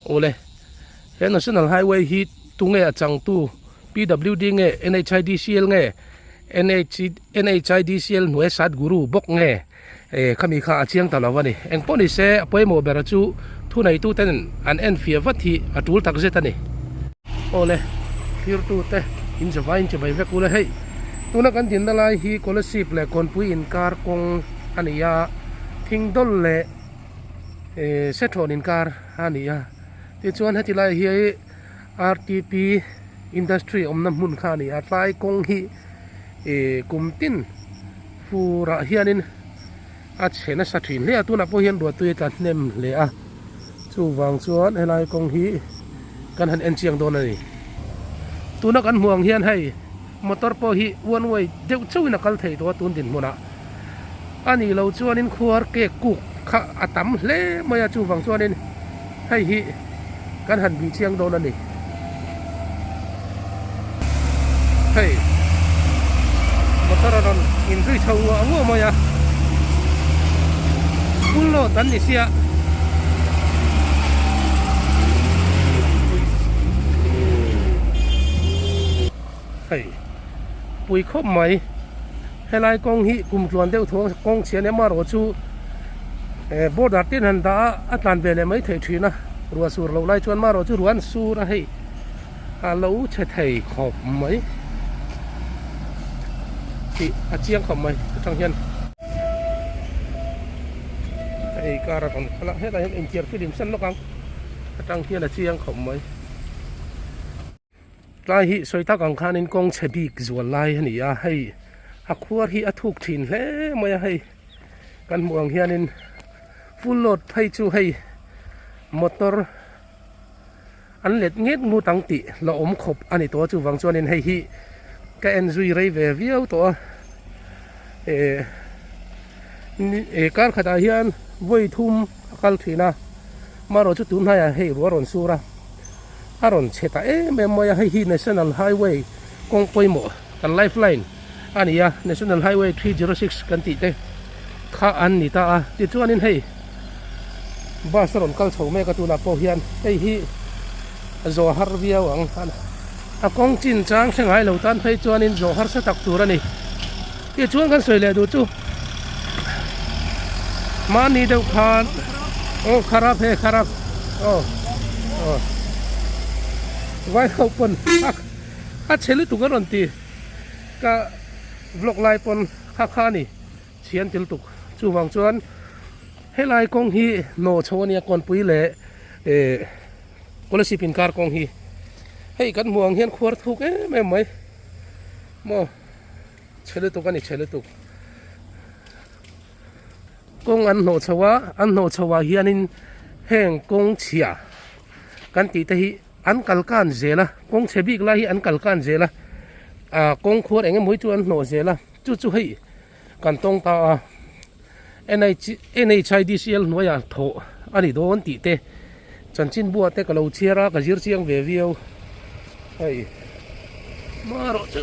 Awle, he National Highway hi tunge a changtu PWD nge NHIDCL nge NHIDCL hnuai Sadhguru bawk nge khami kha a chiang ta lo a ni. Engpawh ni se a pawimawh bera chu thuneituten an enfiah vat hi a tul takzet a ni. Awle, thirtute in zavai in chibai vek ule hei. Tuna kan dinna lai hi Kolasib leh Kawnpui inkar kawng a ni a, Thingdawl leh Sethawn inkar a ni a. Tichuan heti lai hi RTP Industry awmna hmun kha a ni a, tlai kawng hi kum tin furah hianin a chhe nasa thin hle a, tunah pawh hian ruahtui a tla hnem hle a, chuvang chuan helai kawng hi kan han en chiang dawn a ni. Tuna kan hmuh ang hian hei motor pawh hi one way deuh chauhin a kal thei tawh a tun dinhmunah a nih loh chuanin khuar kek kuk kha a tam hle mai a, chuvang chuanin hei hi kan han bih chiang dawn a ni. Hei motor a rawn inzui chho nguah nguah mai a, full load an ni sia. Hei pui khawp mai helai kawng hi kum tluan deuh thaw kawng chhia nia amaherawh chu border te an han dah a a tlan ve leh mai theih thin a ruah sur loh lai chuan amaherawh chu ruah an sur a hei a lo chhe thei khawp mai tih a chiang khawp mai atang hian hei car a rawn kal a hetah hian inthiar filim sen lawk ang atang hian a chiang khawp mai. Tlai hi sawi tak ang khanin kawng chhe bik zual lai a ni a, hei a khuar hi a thuk thin hle mai a hei kan hmuh ang hianin full load phei chu hei motor an let nget ngut ang tih la awm khawp a ni tawh a chuvang chuanin hei hi ka en zui rei ve viau tawh a eh kar khatah hian vawi thum a kal thin a marawh chu tunhnaiah hei ruah a rawn sur a. A rawn chhe ta em em mai a, hei hi National Highway kawng pawimawh kan life line a ni a, National Highway 306 kan tih te kha an ni ta a, tichuanin hei bus a rawn kal chho mek a tunah pawh hian hei hi zawh har viau ang a kawng chin chang hre ngai lo tan phei chuanin zawh harsa tak tur a ni, tichuan kan sawi leh duh chu mahni deuh khan aw kharap he kharap aw aw vai ho pawn a chhe lutuk a rawn ti ka vlog lai pawn kha kha a ni chhian til tuk chuvang chuan helai kawng hi nawh chho a nia kawnpui leh eh Kolasib inkar kawng hi hei kan hmuh ang hian khuar thuk em em mai maw. Chhe lutuk a ni chhe lutuk. Kawng an hnawh chho a, an hnawh chho ah hianin heng kawng chhia kan tih te hi an kal kan zel a, kawng chhe bik lai hi an kal kan zel a, ah kawng khuar eng emaw hi chu an hnawh zel a, chu chu hei kan tawng ta a NHIDCL hnuaiah thawh a ni dawn tih te chanchinbuah te ka lo chhiar a, ka zir chiang ve viau hei marawh chu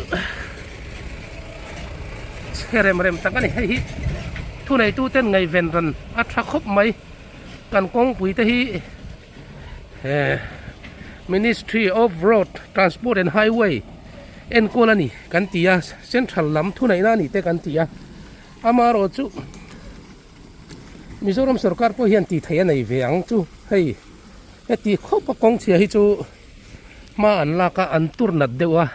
chhe rem rem tak a ni hei hi thuneitu ten ngaihven ran a tha khawp mai kan kawngpui te hi he Ministry of Road Transport and Highway enkawl a ni kan ti a central lam thuneihna a ni te kan ti a. Amaherawh chu Mizoram sorkar pawh hian tih theih a nei ve ang chu hei heti khawp a kawng chhia hi chu hma an lak a an tur nat deuh a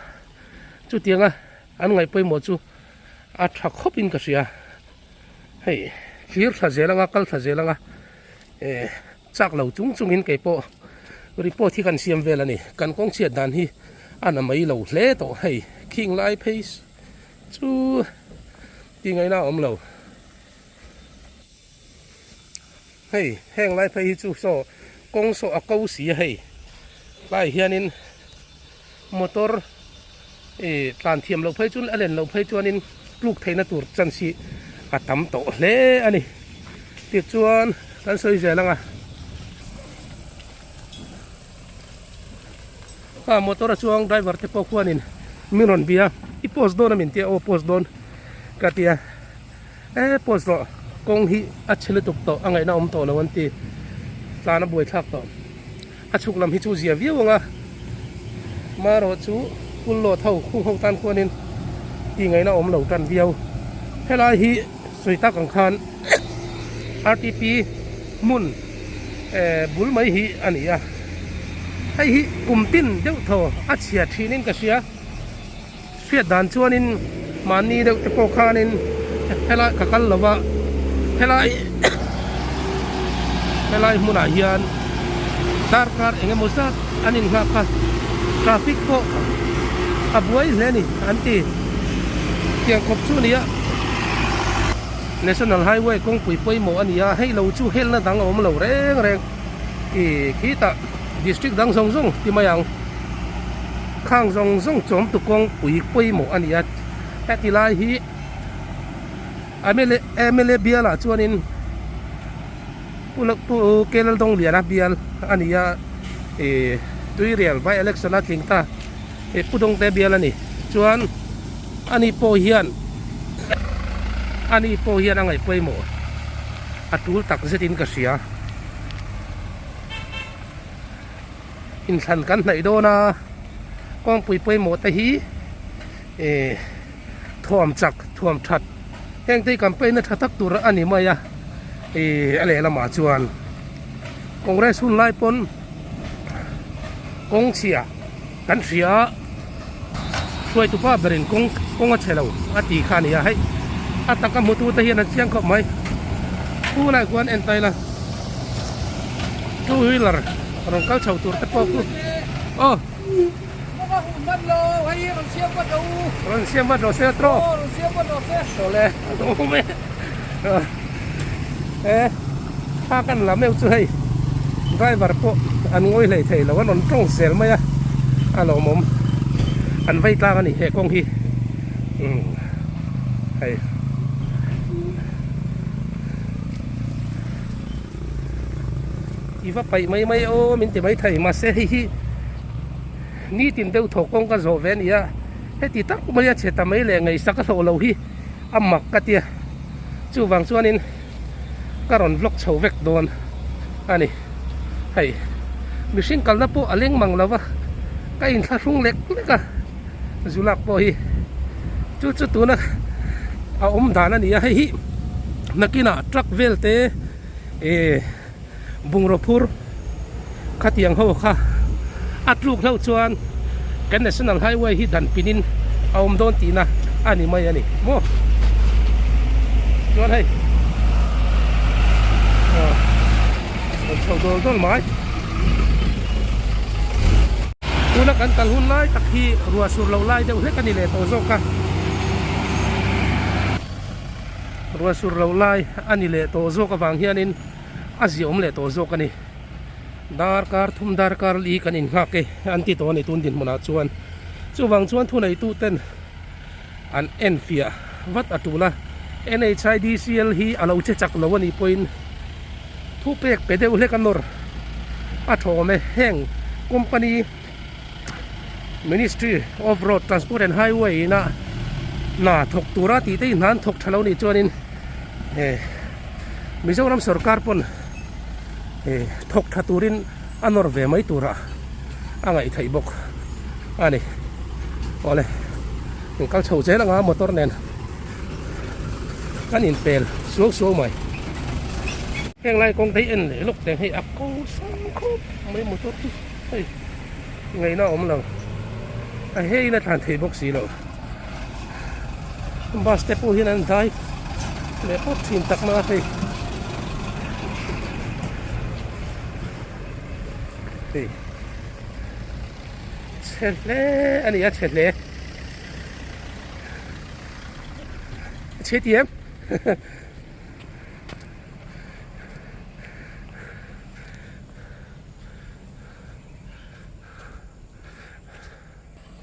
chutiang a an ngaih pawimawh chu a tha khawp in ka hria hei thlir thla zel anga kal thla zel anga eh chak lo chung chung in kei pawh report hi kan siam vel a ni kan kawng chhiat dan hi a na mai lo hle tawh hei khing lai phei Chu ti ngaihna a awm lo. Hei heng lai phei hi chu saw kawng saw a ko si a hei. Tlai hianin motor ih tlan thiam loh phei chuan a len loh phei chuanin tluk theihna tur chance hi a tam tawh hle a ni. Tichuan kan sawi zel ang a. A motor a chuang driver te pawh khuanin min rawn bia i post dawn a min tia aw post dawn ka tia e post rawh kawng hi a chhe lutuk tawh a ngaihna awm tawh lo an ti tlan a buai thlak tawh. A chhuk lam hi chu zia viau ang a, marawh chu full load ho khung ho tan khuanin tih ngaihna awm lo tan viau. Helai hi sawi tak ang khan RTP hmun bul mai hi a ni a, hei hi kum tin deuh thaw a chhia thinin ka hria. Hriat dan chuanin mahni deuh te pawh khanin helai ka kal lo va, helai helai hmunah hian darkar eng emaw zat an innghak a, traffic pawh a buai hle a ni an ti. Tiang khawp chu a ni a, National Highway kawngpui pawimawh a ni a, hei lo chu helna dang a awm lo reng reng. Ih khitah district dang zawng zawng ti mai ang. Khang zawng zawng chawm tu kawng pui pawimawh a ni a, heti lai hi mla bial ah chuanin pu pu Kelaldongliana bial a ni a, ih Tuirial by election a tling ta ih Pu Dawngte bial a ni chuan ani pawh hian ani pawh hian a ngaih pawimawh a tul tak zetin ka hria. Inthlan kan hnaih dawn a, kawngpui pawimawh te hi eh thuam chak thuam that heng te hi campaign na tha tak tur a ni mai a ih a lehlamah chuan Congress hun lai pawn kawng chhia kan hria a hruaitu pa berin kawng kawng a chhe lo a ti kha a ni a hei a taka hmutu te hian an chiang khawp mai tunah khuan en ta ila. Two wheeler rawn kal chho tur te pawh khu aw rawn siam vat rawh se trawh awle awm e e thla kan la meuh chu hei driver pawh an ngawi hlei thei lo an rawn tawng zel mai a a lawmawm an vei tlang a ni he kawng hi umm hei. I va paih mai mai aw min ti mai thei mahse hei hi nitin deuh thaw kawng ka zawh ve a ni a heti tak mai a chhe ta mai leh ngaihsak a hlawh lo hi a mak ka tia chuvang chuanin ka rawn vlog chho vek dawn a ni hei mihring kalna pawh a leng mang lo va ka inthlahrung lek lek a zulak pawh hi chu chu tuna a awm dan a ni a hei hi nakinah truck vel te eh bungraw phur khatiang ho kha a tluk hlauh chuan kan national highway hi dan pinin a awm dawn tihna a ni mai a ni maw chuan hei aw rawn chho dawl dawl mai. Tuna kan kal hun lai tak hi ruah sur loh lai deuh hlek a ni leh tawh zawk a, ruah sur loh lai a ni leh tawh zawk avang hianin a ziaawm leh tawh zawk a ni. Darkar thum darkar li kan innghak e an ti tawh a ni tun dinhmunah chuan. Chuvang chuan thuneitu ten an enfiah vat a tul a, NHIDCL hi a lo che chak lo a nih pawhin Thu pek pe deuh hlek a nawr a thawm e. Heng company Ministry of Road Transport and Highway ina hna thawk tura tih te hi hna an thawk tha lo nih chuanin eh Mizoram sorkar pawn eh thawk tha turin a nawr ve mai tura a ngaih theih bawk a ni. Awle in kal chho zel anga motor nen. Kan inpel suau suau mai. Heng lai kawng te hi en leh lawk teng hei a ko sang khawp mai motor chu hei ngaihna a awm lo a heiin a thlan thei bawk si lo bus te pawh hian an dai leh pawp thin tak mai a hei hei chhe hle a ni a chhe hle. Chhe ti em?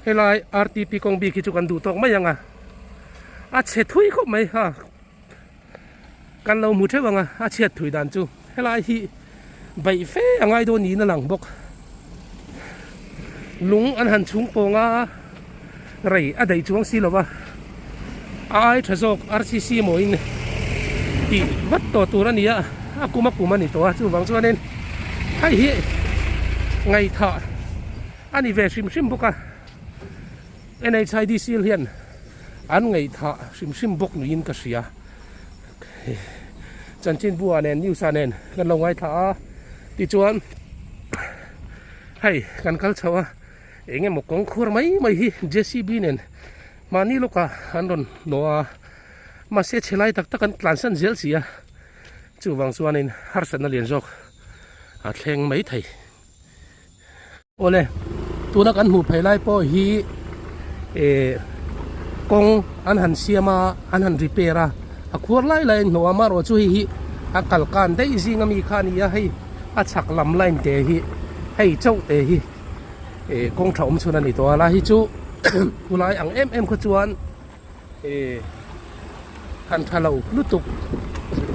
Helai RTP kawng bik hi chu kan duh tawk mai ang a, a chhe thui khawp mai ha, kan lo hmu theuh ang a, a chhiat thui dan chu helai hi beih fe a ngai dawn niin a lang bawk. Lung an han chhung pawng a, rei a daih chuang si lova, a ai tha zawk RCC mawiin tih vat tawh tur a ni a, a kum a kum a ni tawh a, chuvang chuanin hei hi. Ngaihthah a ni ve hrim hrim bawk a, NHIDCL hian an ngaihthah hrim hrim bawk niin ka hria. Chanchinbu ah nen news ah nen kan lo ngaithla a, tichuan hei kan kal chho a, eng emaw kawng khuar mai mai hi JCB nen mahni lawkah an rawn hnawh a, mahse chhe lai tak tak an tlansan zel si a, chuvang chuanin harsatna lian zawk a thleng mai thei. Awle, tuna kan hmuh phei lai pawh hi eh kawng an han siam a, an han repair a, a khuar lai lai a inhnawh a, amaherawh chu hei hi a kal kan daih zing ami kha a ni a, hei a chhak lam line te hi hei chauh te hi eh kawng tha awm chhun a ni tawh a, lai hi chu khulai ang em em kha chuan eh han tha lo lutuk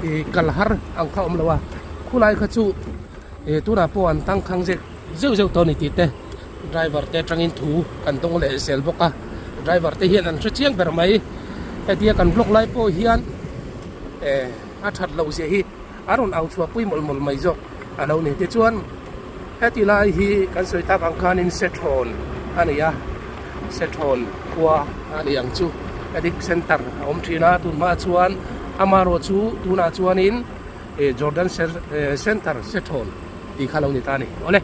ih kal har ang kha awm lo a khulai kha chu ih tunah pawh an tangkhang zek zeuh zeuh tawh a ni tih te driver te atangin thu kan dawng leh zel bawk a driver te hian an hre chiang ber mai hetia kan vlog lai pawh hian eh a that loh zia hi a rawn au chhuah pui mawlh mawlh mai zawk a lo ni tichuan heti lai hi kan sawi tak ang khanin sethawn a ni a. Sethawn khua a ni ang chu Addict Center a awm thin a, tun hma chuan amaherawh chu tunah chuanin eh Jordan Center Sethawn tih kha lo ni ta a ni. Awle,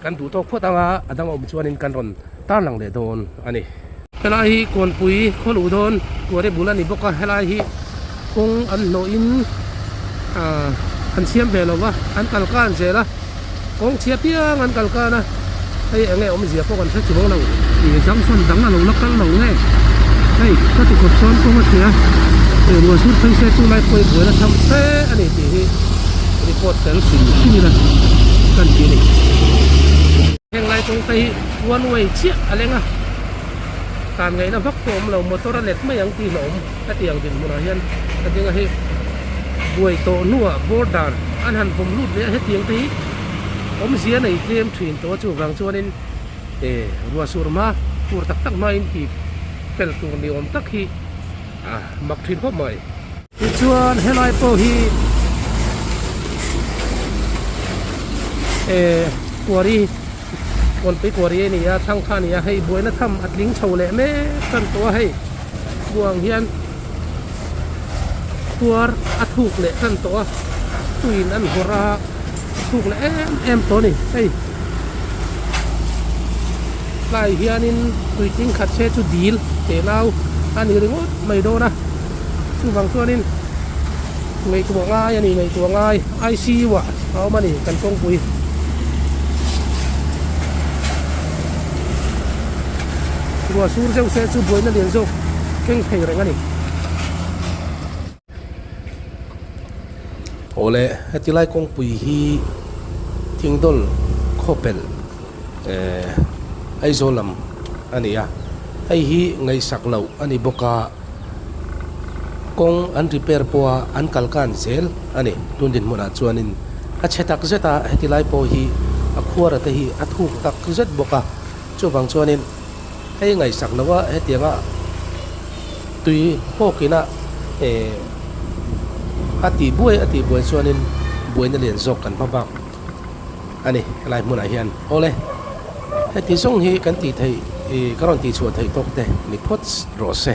kan duh tawk phawt anga a dang awm chuanin kan rawn tarlang leh dawn a ni. Helai hi Kawnpui khaw luh dawn kuare bul a ni bawk a, helai hi kawng an hnawhin ah an siam ve lo va, an kal kan zel a. Kawng chhia piang an kal kan a, hei enge awmzia pawh kan hre chuang lo. Ih junction dang a lo la kal lo nge, hei ka ti khawp chuan kawng a chhia, hei ruah sur phei se chu lai pawh i buaina tham fe a ni tih hi report tel hrim hrim ila kan ti a ni. Heng lai kawng te hi one way chiah a leng a, tan ngaihna vak pawh a awm lo, motor a let mai ang tih hlauhawm hetiang dinhmunah hian a ding a hei. Buai tawh hnuah border an han vawm lut leh a hetiang te hi awmzia nei tlem thin tawh a chuvang chuanin eh ruah sur hma tur tak tak hmain tih fel tur ni awm tak hi a mak thin khawp mai. Tichuan helai pawh hi eh kuari kawnpui kuari a ni a thlang kha a ni a hei buaina tham a tling chho leh mek tan tawh a hei buang hian. Khuar a thuk leh tan tawh a, tuiin an vawrh a, a thuk leh em em tawh a ni hei. Tlai hianin tui tling khat se chu dil teh nau a ni ringawt mai dawn a, chuvang chuanin ngaihtuah ngai a ni ngaihtuah ngai ICU ah a awm a ni kan kawngpui. Ruah sur zeuh se chu buaina lian zawk thleng thei reng a ni. Awle, heti lai kawngpui hi Thingdawl khawpelh eh Aizawl lam a ni a, hei hi ngaihsak loh a ni bawk a, kawng an repair pawha an kal kan zel a ni. Tun dinhmunah chuanin a chhe tak zet a, heti lai pawh hi a khuara te hi a thuk tak zet bawk a, chuvang chuanin hei ngaihsak lo a hetianga tui hawkina eh a tih buai a tih buai chuanin buaina lian zawk kan hma bak a ni helai hmunah hian. Awle, heti zawng hi kan tih theih ih ka rawn tihchhuah theih tawk te ni phawt rawh se.